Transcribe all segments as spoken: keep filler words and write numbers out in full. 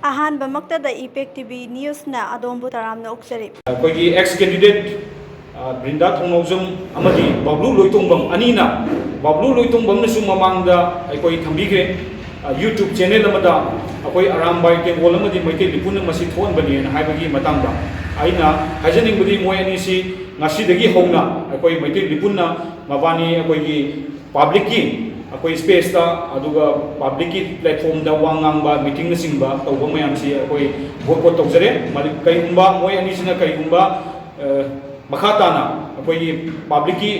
ꯑꯍꯥꯟꯕꯃꯛꯇꯗ ꯏꯄꯦꯛ TV ꯅ꯭ꯌꯨꯁꯅ ꯑꯗꯣꯝꯕꯨ ꯇꯔꯥꯝꯅ ꯑꯣꯛꯆꯔꯤ꯫ ꯑꯩꯈꯣꯏꯒꯤ ꯑꯦꯛꯁ ꯀꯦꯟꯗꯤꯗꯦꯠ ꯕ꯭ꯔꯤꯟꯗꯥ ꯊꯣꯡꯅꯥꯎꯖꯝ ꯑꯃꯗꯤ ꯕꯥꯕ꯭ꯂꯨ ꯂꯣꯏꯇꯣꯡꯕꯝ ꯑꯅꯤꯅ, ꯕꯥꯕ꯭ꯂꯨ ꯂꯣꯏꯇꯣꯡꯕꯝꯅꯁꯨ ꯃꯃꯥꯡꯗ ꯑꯩꯈꯣꯏ ꯊꯝꯕꯤꯈ꯭ꯔꯦ, ꯌꯨꯇ꯭ꯌꯨꯕ ꯆꯦꯅꯦꯜ ꯑꯃꯗ ꯑꯩꯈꯣꯏ ꯑꯔꯥꯝꯕꯥꯏ ꯇꯦꯡꯒꯣꯜ ꯑꯃꯗꯤ ꯃꯩꯇꯩ ꯂꯤꯄꯨꯟꯅ ꯃꯁꯤ ꯊꯣꯛꯍꯟꯕꯅꯦꯅ ꯍꯥꯏꯕꯒꯤ ꯃꯇꯥꯡꯗ꯫ ꯑꯩꯅ ꯍꯥꯏꯖꯅꯤꯡꯕꯗꯤ ꯃꯣꯏ ꯑꯅꯤꯁꯤ ꯉꯁꯤꯗꯒꯤ ꯍꯧꯅ ꯑꯩꯈꯣꯏ ꯃꯩꯇꯩ ꯂꯤꯄꯨꯟꯅ ꯃꯕꯥꯅꯤ ꯑꯩꯈꯣꯏꯒꯤ ꯄꯥꯕ꯭ꯂꯤꯛꯀꯤ ꯑꯩꯈꯣꯏ ꯁ꯭ꯄꯦꯁꯇ, ꯑꯗꯨꯒ ꯄꯥꯕ꯭ꯂꯤꯛꯀꯤ ꯄ꯭ꯂꯦꯠꯐꯣꯝꯗ ꯋꯥ ꯉꯥꯡꯕ, ꯃꯤꯇꯤꯡꯅꯆꯤꯡꯕ ꯇꯧꯕ ꯃꯌꯥꯝꯁꯤ ꯑꯩꯈꯣꯏ ꯕꯣꯏꯀꯣꯠ ꯇꯧꯖꯔꯦ꯫ ꯃꯗꯨ ꯀꯔꯤꯒꯨꯝꯕ ꯃꯣꯏ ꯑꯅꯤꯁꯤꯅ ꯀꯔꯤꯒꯨꯝꯕ, ꯑ, ꯃꯈꯥ ꯇꯥꯅ ꯑꯩꯈꯣꯏꯒꯤ ꯄꯥꯕ꯭ꯂꯤꯛꯀꯤ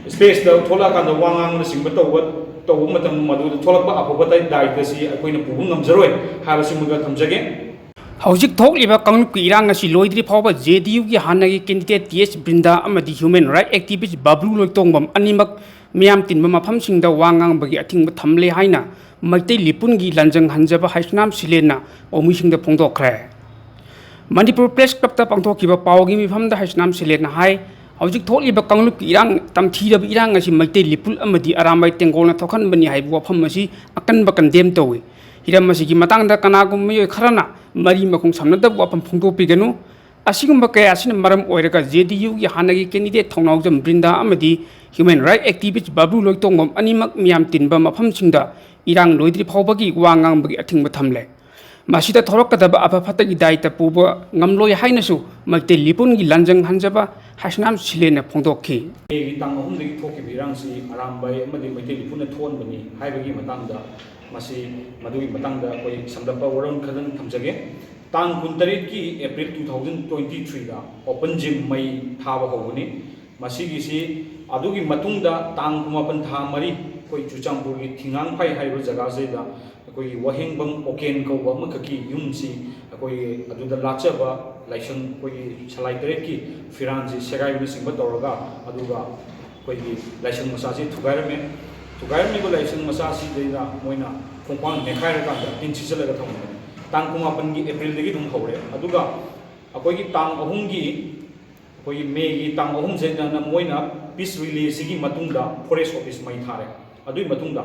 ꯁ꯭ꯄꯦꯁꯇ ꯊꯣꯛꯂꯛꯑꯀꯥꯟꯗ ꯋꯥ ꯉꯥꯡꯕꯅꯆꯤꯡꯕ ꯇꯧꯕ, ꯇꯧꯕ ꯃꯇꯝ ꯃꯗꯨꯗ ꯊꯣꯛꯂꯛꯄ ꯑꯐꯕ ꯗꯥꯏ-, ꯗꯥꯏꯇꯁꯤ ꯑꯩꯈꯣꯏꯅ ꯄꯨꯕ ꯉꯝꯖꯔꯣꯏ ꯍꯥꯏꯕꯁꯤꯃꯒ ꯊꯝꯖꯒꯦ꯫ ꯍꯧꯖꯤꯛ ꯊꯣꯛꯂꯤꯕ ꯀꯥꯡꯂꯨꯞꯀꯤ ꯏꯔꯥꯡ ꯑꯁꯤ ꯂꯣꯏꯗ꯭ꯔꯤ ꯐꯥꯎꯕ ꯖꯦ ꯗꯤ ꯌꯨꯒꯤ ꯍꯥꯟꯅꯒꯤ ꯀꯦꯟꯗꯤꯗꯦꯠ ꯇꯤ ꯑꯦꯁ ꯕ꯭ꯔꯤꯟꯗꯥ ꯑꯃꯗꯤ ꯍ꯭ꯌꯨꯃꯦꯟ ꯔꯥꯏꯠ ꯑꯦꯛꯇꯤꯚꯤꯁ ꯕꯥꯕ꯭ꯂꯨ ꯂꯣꯏꯇꯣꯡꯕꯝ ꯑꯅꯤꯃꯛ ꯃꯤꯌꯥꯝ ꯇꯤꯟꯕ ꯃꯐꯝꯁꯤꯡꯗ ꯋꯥ ꯉꯥꯡꯕꯒꯤ ꯑꯊꯤꯡꯕ ꯊꯝꯂꯦ ꯍꯥꯏꯅ ꯃꯩꯇꯩ ꯂꯤꯄꯨꯟꯒꯤ ꯂꯟꯖꯪ ꯍꯟꯖꯕ ꯍꯩꯁꯅꯥꯝ ꯁꯤꯂꯦꯟꯅ ꯄꯥꯎꯃꯤꯁꯤꯡꯗ ꯐꯣꯡꯗꯣꯛꯈ꯭ꯔꯦ꯫ ꯃꯅꯤꯄꯨꯔ ꯄ꯭ꯔꯦꯁ ꯀ꯭ꯂꯕꯇ ꯄꯥꯡꯊꯣꯛꯈꯤꯕ ꯄꯥꯎꯒꯤ ꯃꯤꯐꯝꯗ ꯍꯩꯁꯅꯥꯝ ꯁꯤꯂꯦꯟꯅ ꯍꯥꯏ, ꯍꯧꯖꯤꯛ ꯊꯣꯛꯂꯤꯕ ꯀꯥꯡꯂꯨꯞꯀꯤ ꯏꯔꯥꯡ, ꯇꯝꯊꯤꯔꯕ ꯏꯔꯥꯡ ꯑꯁꯤ ꯃꯩꯇꯩ ꯂꯤꯄꯨꯟ ꯑꯃꯗꯤ ꯑꯔꯥꯝꯕꯥꯏ ꯇꯦꯡꯒꯣꯜꯅ ꯊꯣꯛꯍꯟꯕꯅꯤ ꯍꯥꯏꯕ ꯋꯥꯐꯝ ꯑꯁꯤ ꯑꯀꯟꯕ ꯀꯟꯗꯦꯝ ꯇꯧꯏ꯫ ꯍꯤꯔꯝ ꯑꯁꯤꯒꯤ ꯃꯇꯥꯡꯗ ꯀꯅꯥꯒꯨꯝꯕ ꯃꯤꯑꯣꯏ ꯈꯔꯅ ꯃꯔꯤ ꯃꯈꯣꯡ ꯁꯝꯅꯗꯕ ꯋꯥꯐꯝ ꯐꯣꯡꯗꯣꯛꯄꯤꯒꯅꯨ꯫ ꯑꯁꯤꯒꯨꯝꯕ ꯀꯌꯥ ꯑꯁꯤꯅ ꯃꯔꯝ ꯑꯣꯏꯔꯒ ꯖꯦ ꯗꯤ ꯌꯨꯒꯤ ꯍꯥꯟꯅꯒꯤ ꯀꯦꯟꯗꯤꯗꯦꯠ ꯊꯧꯅꯥꯎꯖꯝ ꯕ꯭ꯔꯤꯟꯗꯥ ꯑꯃꯗꯤ ꯍ꯭ꯌꯨꯃꯦꯟ ꯔꯥꯏꯠ ꯑꯦꯛꯇꯤꯚꯤꯁ ꯕꯥꯕ꯭ꯂꯨ ꯂꯣꯏꯇꯣꯡꯕꯝ ꯑꯅꯤꯃꯛ ꯃꯤꯌꯥꯝ ꯇꯤꯟꯕ ꯃꯐꯝꯁꯤꯡꯗ ꯏꯔꯥꯡ ꯂꯣꯏꯗ꯭ꯔꯤ ꯐꯥꯎꯕꯒꯤ ꯋꯥ ꯉꯥꯡꯕꯒꯤ ꯑꯊꯤꯡꯕ ꯊꯝꯂꯦ꯫ ꯃꯁꯤꯗ ꯊꯣꯔꯛꯀꯗꯕ ꯑꯐ ꯐꯠꯇꯒꯤ ꯗꯥꯏꯇ ꯄꯨꯕ ꯉꯝꯂꯣꯏ ꯍꯥꯏꯅꯁꯨ ꯃꯩꯇꯩ ꯂꯤꯄꯨꯟꯒꯤ ꯂꯟꯖꯪ ꯍꯟꯖꯕ ꯍꯩꯁꯅꯥꯝ ꯁꯤꯂꯦꯟꯅ ꯐꯣꯡꯗꯣꯛꯈꯤ꯫ ꯃꯦꯒꯤ ꯇꯥꯡ ꯑꯍꯨꯝꯗꯒꯤ ꯊꯣꯛꯈꯤꯕ ꯏꯔꯥꯡꯁꯤ ꯑꯔꯥꯝꯕꯥꯏ ꯑꯃꯗꯤ ꯃꯩꯇꯩ ꯂꯤꯄꯨꯟꯅ ꯊꯣꯛꯍꯟꯕꯅꯤ ꯍꯥꯏꯕꯒꯤ ꯃꯇꯥꯡꯗ, ꯃꯁꯤ, ꯃꯗꯨꯒꯤ ꯃꯇꯥꯡꯗ ꯑꯩꯈꯣꯏ ꯁꯝꯂꯞꯄ ꯋꯥꯔꯣꯜ ꯈꯔꯗꯪ ꯊꯝꯖꯒꯦ꯫ ꯇꯥꯡ ꯀꯨꯟꯇꯔꯦꯠꯀꯤ ꯑꯦꯄ꯭ꯔꯤꯜ two thousand twenty threeꯗ open gym ꯃꯩ ꯊꯥꯕ ꯍꯧꯕꯅꯤ꯫ ꯃꯁꯤꯒꯤꯁꯤ ꯑꯗꯨꯒꯤ ꯃꯇꯨꯡꯗ ꯇꯥꯡ ꯀꯨꯟꯃꯥꯄꯟ ꯊꯥ ꯃꯔꯤ ꯑꯩꯈꯣꯏ ꯆꯨꯔꯆꯥꯟꯄꯨꯔꯒꯤ ꯊꯤꯡꯉꯥꯡꯐꯥꯏ ꯍꯥꯏꯔꯤꯕ ꯖꯒꯥꯁꯤꯗ ꯑꯩꯈꯣꯏꯒꯤ ꯋꯥꯍꯦꯡꯕꯝ ꯑꯣꯀꯦꯟ ꯀꯧꯕ ꯑꯃꯈꯛꯀꯤ ꯌꯨꯝꯁꯤ ꯑꯩꯈꯣꯏꯒꯤ ꯑꯗꯨꯗ ꯂꯥꯠꯆꯕ ꯂꯥꯏꯁꯪ, ꯑꯩꯈꯣꯏꯒꯤ ꯁꯂꯥꯏ ꯇꯔꯦꯠꯀꯤ ꯐꯤꯔꯥꯟꯁꯤ ꯁꯦꯒꯥꯏꯕꯅꯆꯤꯡꯕ ꯇꯧꯔꯒ, ꯑꯗꯨꯒ ꯑꯩꯈꯣꯏꯒꯤ ꯂꯥꯏꯁꯪ ꯃꯆꯥꯁꯤ ꯊꯨꯒꯥꯏꯔꯝꯃꯦ꯫ ꯊꯨꯒꯥꯏꯔꯝꯃꯤꯕ ꯂꯥꯏꯁꯪ ꯃꯆꯥꯁꯤꯗꯩꯗ ꯃꯣꯏꯅ ꯈꯣꯡꯄꯥꯛ ꯅꯦꯠꯈꯥꯏꯔꯀꯥꯟꯗ ꯇꯤꯟ ꯁꯤꯠꯆꯜꯂꯒ ꯊꯝꯃꯝꯕꯅꯤ꯫ ꯇꯥꯡ ꯀꯨꯟꯃꯥꯄꯟꯒꯤ ꯑꯦꯄ꯭ꯔꯤꯜꯗꯒꯤ ꯑꯗꯨꯝ ꯍꯧꯔꯦ꯫ ꯑꯗꯨꯒ ꯑꯩꯈꯣꯏꯒꯤ ꯇꯥꯡ ꯑꯍꯨꯝꯒꯤ, ꯑꯩꯈꯣꯏꯒꯤ ꯃꯦꯒꯤ ꯇꯥꯡ ꯑꯍꯨꯝꯁꯤꯗꯅ ꯃꯣꯏꯅ ꯄꯤꯁ ꯔꯤꯂꯦꯁꯤꯒꯤ ꯃꯇꯨꯡꯗ ꯐꯣꯔꯦꯁ ꯑꯣꯐꯤꯁ ꯃꯩ ꯊꯥꯔꯦ꯫ ꯑꯗꯨꯒꯤ ꯃꯇꯨꯡꯗ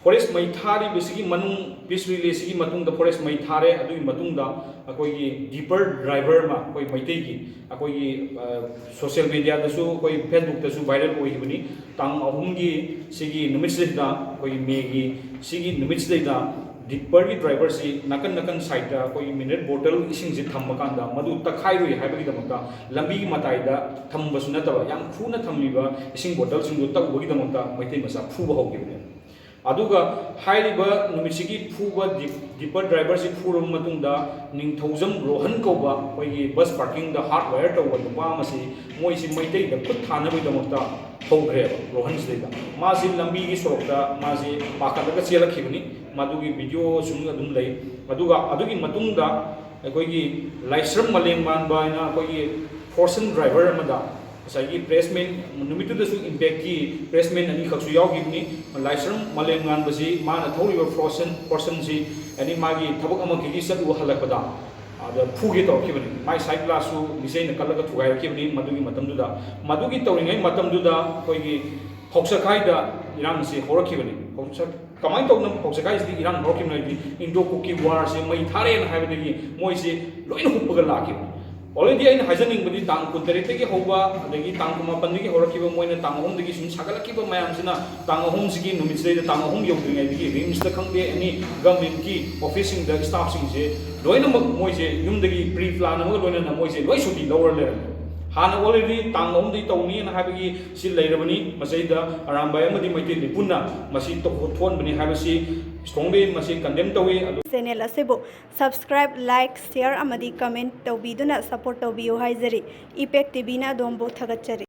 ꯐꯣꯔꯦꯁ ꯃꯩ ꯊꯥꯔꯤꯕꯁꯤꯒꯤ ꯃꯅꯨꯡ, ꯄꯤꯁ ꯔꯤꯂꯦꯁꯤꯒꯤ ꯃꯇꯨꯡꯗ ꯐꯣꯔꯦꯁ ꯃꯩ ꯊꯥꯔꯦ꯫ ꯑꯗꯨꯒꯤ ꯃꯇꯨꯡꯗ ꯑꯩꯈꯣꯏꯒꯤ ꯗꯤꯄꯔ ꯗ꯭ꯔꯥꯏꯚꯔ ꯑꯃ, ꯑꯩꯈꯣꯏ ꯃꯩꯇꯩꯒꯤ, ꯑꯩꯈꯣꯏꯒꯤ ꯁꯣꯁꯤꯌꯦꯜ ꯃꯦꯗꯤꯌꯥꯗꯁꯨ, ꯑꯩꯈꯣꯏ ꯐꯦꯁꯕꯨꯛꯇꯁꯨ ꯚꯥꯏꯔꯦꯜ ꯑꯣꯏꯈꯤꯕꯅꯤ꯫ ꯇꯥꯡ ꯑꯍꯨꯝꯒꯤ ꯁꯤꯒꯤ ꯅꯨꯃꯤꯠꯁꯤꯗꯩꯗ, ꯑꯩꯈꯣꯏꯒꯤ ꯃꯦꯒꯤ ꯁꯤꯒꯤ ꯅꯨꯃꯤꯠꯁꯤꯗꯩꯗ ꯗꯤꯄꯔꯒꯤ ꯗ꯭ꯔꯥꯏꯚꯔꯁꯤ ꯅꯥꯀꯟ ꯅꯥꯀꯟ ꯁꯥꯏꯗꯇ ꯑꯩꯈꯣꯏꯒꯤ ꯃꯤꯅꯔꯦꯜ ꯕꯣꯇꯜ ꯏꯁꯤꯡꯁꯤ ꯊꯝꯕ ꯀꯥꯟꯗ ꯃꯗꯨ ꯇꯛꯈꯥꯏꯔꯣꯏ ꯍꯥꯏꯕꯒꯤꯗꯃꯛꯇ ꯂꯝꯕꯤꯒꯤ ꯃꯇꯥꯏꯗ ꯊꯝꯕꯁꯨ ꯅꯠꯇꯕ ꯌꯥꯝ ꯈꯨꯅ ꯊꯝꯃꯤꯕ ꯏꯁꯤꯡ ꯕꯣꯇꯜꯁꯤꯡꯗꯨ ꯇꯛꯎꯕꯒꯤꯗꯃꯛꯇ ꯃꯩꯇꯩ ꯃꯆꯥ ꯐꯨꯕ ꯍꯧꯈꯤꯕꯅꯦ꯫ ꯑꯗꯨꯒ ꯍꯥꯏꯔꯤꯕ ꯅꯨꯃꯤꯠꯁꯤꯒꯤ ꯐꯨꯕ ꯗꯤ-, ꯗꯤꯄꯔ ꯗ꯭ꯔꯥꯏꯚꯔꯁꯤ ꯐꯨꯔꯕ ꯃꯇꯨꯡꯗ ꯅꯤꯡꯊꯧꯖꯝ ꯔꯣꯍꯟ ꯀꯧꯕ ꯑꯩꯈꯣꯏꯒꯤ ꯕꯁ ꯄꯥꯔꯀꯤꯡꯗ ꯍꯥꯔꯗꯋꯦꯌꯔ ꯇꯧꯕ ꯅꯨꯄꯥ ꯑꯃꯁꯤ ꯃꯣꯏꯁꯤ ꯃꯩꯇꯩꯗ ꯈꯨꯠ ꯊꯥꯅꯕꯒꯤꯗꯃꯛꯇ ꯍꯧꯈ꯭ꯔꯦꯕ꯫ ꯔꯣꯍꯟꯁꯤꯗꯩꯗ ꯃꯥꯁꯤ ꯂꯝꯕꯤꯒꯤ ꯁꯣꯔꯣꯛꯇ ꯃꯥꯁꯤ ꯄꯥꯈꯠꯂꯒ ꯆꯦꯜꯂꯛꯈꯤꯕꯅꯤ꯫ ꯃꯗꯨꯒꯤ ꯚꯤꯗꯤꯑꯣꯁꯨ ꯑꯗꯨꯝ ꯂꯩ꯫ ꯑꯗꯨꯒ ꯑꯗꯨꯒꯤ ꯃꯇꯨꯡꯗ ꯑꯩꯈꯣꯏꯒꯤ ꯂꯥꯏꯁ꯭ꯔꯝ ꯃꯂꯦꯝꯉꯥꯟꯕ ꯍꯥꯏꯅ ꯑꯩꯈꯣꯏꯒꯤ ꯐꯣꯔꯁꯟ ꯗ꯭ꯔꯥꯏꯚꯔ ꯑꯃꯗ ꯉꯁꯥꯏꯒꯤ ꯄ꯭ꯔꯦꯁ ꯃꯤꯠ ꯅꯨꯃꯤꯠꯇꯨꯗꯁꯨ ꯏꯝꯄꯦꯛꯀꯤ ꯄ꯭ꯔꯦꯁ ꯃꯤꯠ ꯑꯅꯤꯈꯛꯁꯨ ꯌꯥꯎꯈꯤꯕꯅꯤ꯫ ꯂꯥꯏꯁ꯭ꯔꯝ ꯃꯂꯦꯝꯉꯥꯟꯕꯁꯤ ꯃꯥꯅ ꯊꯧꯔꯤꯕ ꯐꯣꯔꯁꯟ, ꯐꯣꯔꯁꯟꯁꯤ, ꯌꯥꯅꯤ ꯃꯥꯒꯤ ꯊꯕꯛ ꯑꯃꯈꯛꯀꯤ ꯆꯠꯂꯨꯕ ꯍꯜꯂꯛꯄꯗ ꯑꯗ ꯐꯨꯒꯦ ꯇꯧꯔꯛꯈꯤꯕꯅꯤ꯫ ꯃꯥꯏ ꯁꯥꯏꯠ ꯒ꯭ꯂꯥꯁꯁꯨ ꯂꯤꯆꯩꯅ ꯀꯜꯂꯒ ꯊꯨꯒꯥꯏꯔꯛꯈꯤꯕꯅꯤ꯫ ꯃꯗꯨꯒꯤ ꯃꯇꯝꯗꯨꯗ, ꯃꯗꯨꯒꯤ ꯇꯧꯔꯤꯉꯩ ꯃꯇꯝꯗꯨꯗ ꯑꯩꯈꯣꯏꯒꯤ ꯐꯧꯆꯈꯥꯏꯗ ꯏꯔꯥꯡꯁꯤ ꯍꯧꯔꯛꯈꯤꯕꯅꯤ꯫ ꯐꯧꯆ-, ꯀꯃꯥꯏꯅ ꯇꯧꯗꯅ ꯐꯧꯆꯈꯥꯏꯁꯤꯗꯤ ꯏꯔꯥꯡ ꯍꯧꯔꯛꯈꯤꯕꯅꯣ ꯍꯥꯏꯗꯤ ꯏꯟꯗꯣ ꯀꯨꯀꯤ ꯋꯥꯔꯁꯦ ꯃꯩ ꯊꯥꯔꯦꯅ ꯍꯥꯏꯕꯗꯒꯤ ꯃꯣꯏꯁꯤ ꯂꯣꯏꯅ ꯍꯨꯞꯄꯒ ꯂꯥꯛꯈꯤꯕꯅꯤ꯫ ꯑꯣꯜꯔꯦꯗꯤ ꯑꯩꯅ ꯍꯥꯏꯖꯅꯤꯡꯕꯗꯤ ꯇꯥꯡ ꯀꯨꯟꯇꯔꯦꯠꯇꯒꯤ ꯍꯧꯕ, ꯑꯗꯒꯤ ꯇꯥꯡ ꯀꯨꯟꯃꯥꯄꯟꯗꯒꯤ ꯍꯧꯔꯛꯈꯤꯕ, ꯃꯣꯏꯅ ꯇꯥꯡ ꯑꯍꯨꯝꯗꯒꯤ ꯁꯨꯝ ꯁꯥꯒꯠꯂꯛꯈꯤꯕ ꯃꯌꯥꯝꯁꯤꯅ ꯇꯥꯡ ꯑꯍꯨꯝꯁꯤꯒꯤ ꯅꯨꯃꯤꯠꯁꯤꯗꯩꯗ, ꯇꯥꯡ ꯑꯍꯨꯝ ꯌꯧꯗ꯭ꯔꯤꯉꯩꯗꯒꯤ ꯔꯤꯝꯁꯇ ꯈꯪꯗꯦ, ꯑꯦꯅꯤ ꯒꯚꯔꯟꯃꯦꯟꯠꯀꯤ ꯑꯣꯐꯤꯁꯁꯤꯡꯗ ꯁ꯭ꯇꯥꯐꯁꯤꯡꯁꯦ ꯂꯣꯏꯅꯃꯛ ꯃꯣꯏꯁꯦ ꯌꯨꯝꯗꯒꯤ ꯄ꯭ꯔꯤ ꯄ꯭ꯂꯥꯟ ꯑꯃꯒ ꯂꯣꯏꯅꯅ ꯃꯣꯏꯁꯦ ꯂꯣꯏ ꯁꯨꯇꯤ ꯂꯧꯔ ꯂꯩꯔꯝꯃꯦ꯫ ꯍꯥꯟꯅ ꯑꯣꯜꯔꯦꯗꯤ ꯇꯥꯡ ꯑꯍꯨꯝꯗꯒꯤ ꯇꯧꯅꯤꯅ ꯍꯥꯏꯕꯒꯤ ꯁꯤ ꯂꯩꯔꯕꯅꯤ꯫ ꯃꯁꯤꯗꯩꯗ ꯑꯔꯥꯝꯕꯥꯏ ꯑꯃꯗꯤ ꯃꯩꯇꯩ ꯄꯨꯟꯅ ꯃꯁꯤ ꯇꯧꯊꯣꯛ-, ꯊꯣꯛꯍꯟꯕꯅꯤ ꯍꯥꯏꯕꯁꯤ strongly ꯃꯁꯤ condemn ꯇꯧꯏ꯫ ꯑꯗꯨ ꯆꯦꯅꯦꯜ ꯑꯁꯤꯕꯨ subscribe, like, share ꯑꯃꯗꯤ comment ꯇꯧꯕꯤꯗꯨꯅ support ꯇꯧꯕꯤꯌꯨ ꯍꯥꯏꯖꯔꯤ꯫ ꯏꯄꯦꯛ ꯇꯤꯚꯤꯅ ꯑꯗꯣꯝꯕꯨ ꯊꯥꯒꯠꯆꯔꯤ꯫